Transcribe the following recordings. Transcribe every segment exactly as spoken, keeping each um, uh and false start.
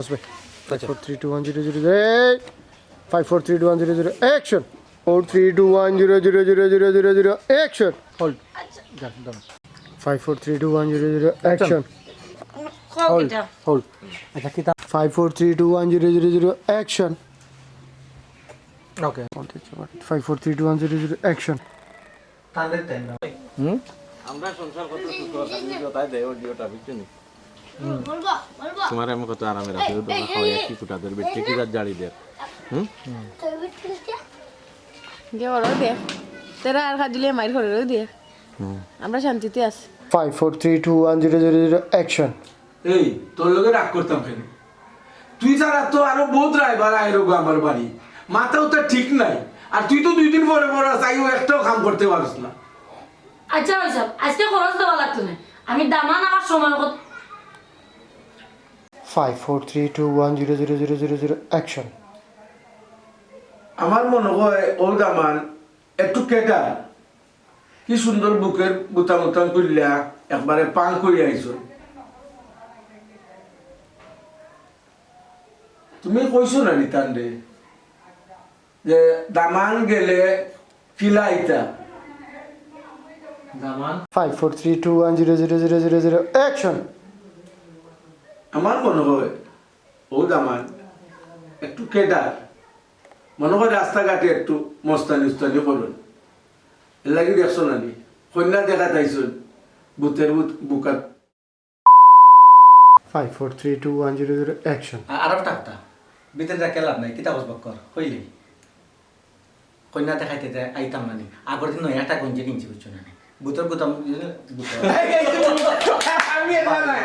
Five four three two one zero zero zero. Hey! Five four three two one zero zero. Action! Four three two one zero zero zero zero zero zero. Action! Hold. Five four three two one zero zero. Action! Hold. Hold. আচ্ছা, কিতা? Five four three two one zero zero zero. Action! Okay. Five four three two one zero zero. Action! তাদের তাই না? হুম? আমরা সংসার করতে সুখ, খালি জোতায় দেয় অডিওটা, বুঝছো নি? তোমার আমি কত আরামে রাখি, তোমার খাওয়াই কি কুটাদের বেটে কি জাত জাড়ি দের। হুম? যে বড় দেখ, তোরা আর খাজুলে মাইর করে দেখ। হুম। আমরা শান্তিতে আছি। Five four three two one zero zero zero. Action! এই, তোর লগে রাগ করতাম কেন? তুই ছাড়া তো আরো বহুত ড্রাইভার আয় রোগা আমার বাড়ি। মাথা উতা ঠিক নাই। আর তুই তো দুই দিন পরে পরে আস, আইও একটাও কাম করতে পারস না। আচ্ছা ভাই সাহেব, আজকে খরচ দেওয়া লাগতো না। আমি দামান আমার সময় কত Five four three two one zero zero zero zero zero. Action! আমার মনে হয় ও দামান একটু কেটার। কি সুন্দর বুকের বুতাম উতাম খুললা, একবারে পাং করি আইছো। তুমি কইছো না নি তানরে যে দামান গেলে কিলা আইতা? দামান। Five four three two one zero zero zero zero zero. Action! আমার মনে হয় ও দামান একটু কেটার, মনে হয় রাস্তাঘাটে একটু মস্তানি উস্তানি করইন। এর লাগি দেখছো না নি? কইন্যা দেখাত আইছইন, বুতের বুত, বুকাত। Five four three two one zero zero. Action! আ-, আরো একটা কথা, ভিতরে রাখিয়া লাভ নাই, কিতা বকবক কর, কইলে। কইন্যা দেখাইতে দে, আইতাম না নি। আগর দিন নয়া একটা গঞ্জি কিনছি, বুঝছো না নি? বুতর বুতাম, বুতর। আমি এটা না।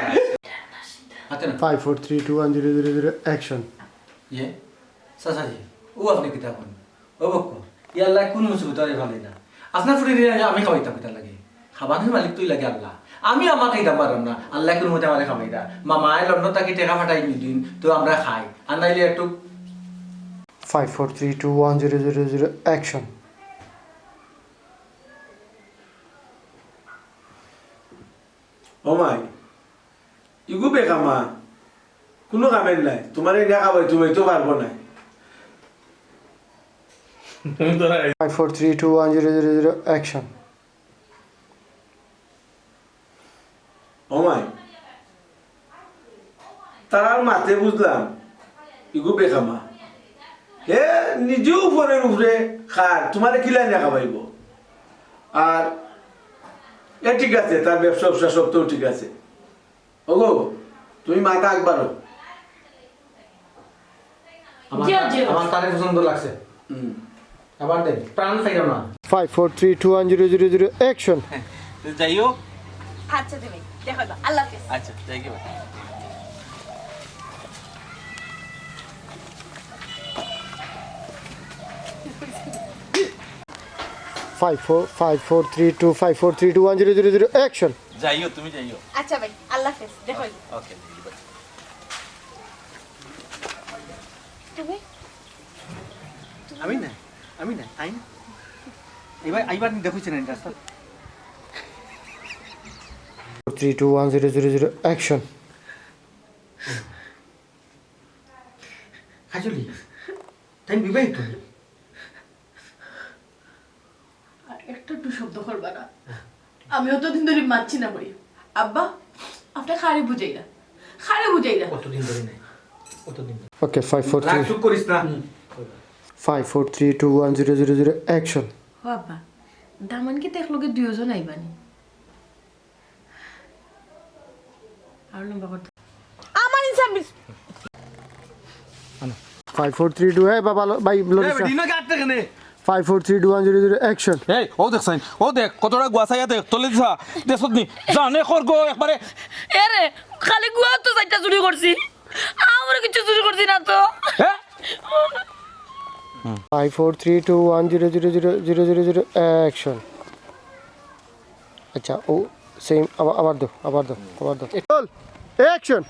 আচ্ছা না। Five four three two one zero zero zero. Action! ইয়ে, চাচাজি, ও আপনি কিতা কইন? ও বক্কর, ইয়াল্লা কোন মুসিবত আরে ফালাইলা? আপনার ফুড়িরে আমি খাওয়াইতাম কিতা লাগি? খাবানোর মালিক তুই লাগে আল্লাহ। আমি আমার খাইতাম পারলাম না। আল্লাহ কোন মতে আমারে খাওয়াইরা। মামা আয় লন্ডন থাকি টেকা পাঠাই দিন, তো আমরা খাই। আর নাইলে একটু Five four three two one zero zero zero. Action! ও মাই, ইগু বেকামা, কোনো কামের নাই। তোমার এই না খাবাই, তুমি তো পারবো না। Five four three two one zero zero zero. Action! ও মাই, তারার মাতে বুঝলাম, ইগু বেকামা। হে নিজেও উপরের উপরে খার, তোমারে কিলা না খাবাইবো? আর এ ঠিক আছে, তার ব্যবসা ব্যবসা সব তো ঠিক আছে। ওগো, তুমি মাথা একবারও। আমার জি, জি। আমার তারে পছন্দ লাগছে। হুম। আবার দেখ, প্রাণ চাইলাম না। Five four three two one zero zero zero. Action! হ্যাঁ, তো যাই হোক। আচ্ছা, তুমি দেখো তো, আল্লাহ হাফেজ। আচ্ছা, thank you. Five four five four three two five four three two one zero zero zero. Action! যাইও, তুমি যাইও। আচ্ছা ভাই, আল্লাহ হাফেজ, দেখো। ওকে। তুমি? আমি না, আমি না, তাই না? এবার, এবার দেখো চ্যানেল রাস্তা। Three two one zero zero zero. Action! খাজুলি, তাই বিবাহিত? আর একটা একটু শব্দ করবা না। আমি অতদিন ধরে মাতছি না করি। আব্বা, আপনি খারে বুঝাইরা, খারে বুঝাইরা। অতদিন ধরে নাই, অতদিন ধরে। Okay, five four three. রাগ চুপ করিস না। Five four three two one zero zero zero. Action. ও আব্বা, দামান কি তো এক লগে দুইজন আইবানি? আর লম্বা করতে। আমার ইনসাফ বিস- Five four three two, এই বাবা, লো-, ভাই, লরিসা। বেটি, ইনো কাটতে কেনে? Five four three two one zero zero. Action. এই, ও দেখ সাইন, ও দেখ, কতটা গুয়া চাইয়া দেখ, তলে দিছা, দেখছত নি? জানে খর গো, একবারে। এ রে, খালি গুয়া তো চাইটা চুরি করছি, আমার কিছু চুরি করছি না তো। হ্যাঁ? Five four three two one zero zero zero zero zero zero. Action. আচ্ছা, ও সেম, আবার, আবার দাও, আবার দাও, আবার দাও। চল, action.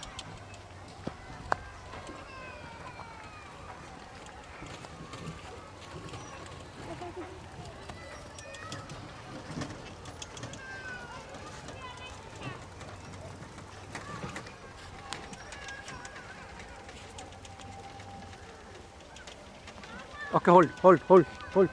Okay, hold, hold, hold, hold.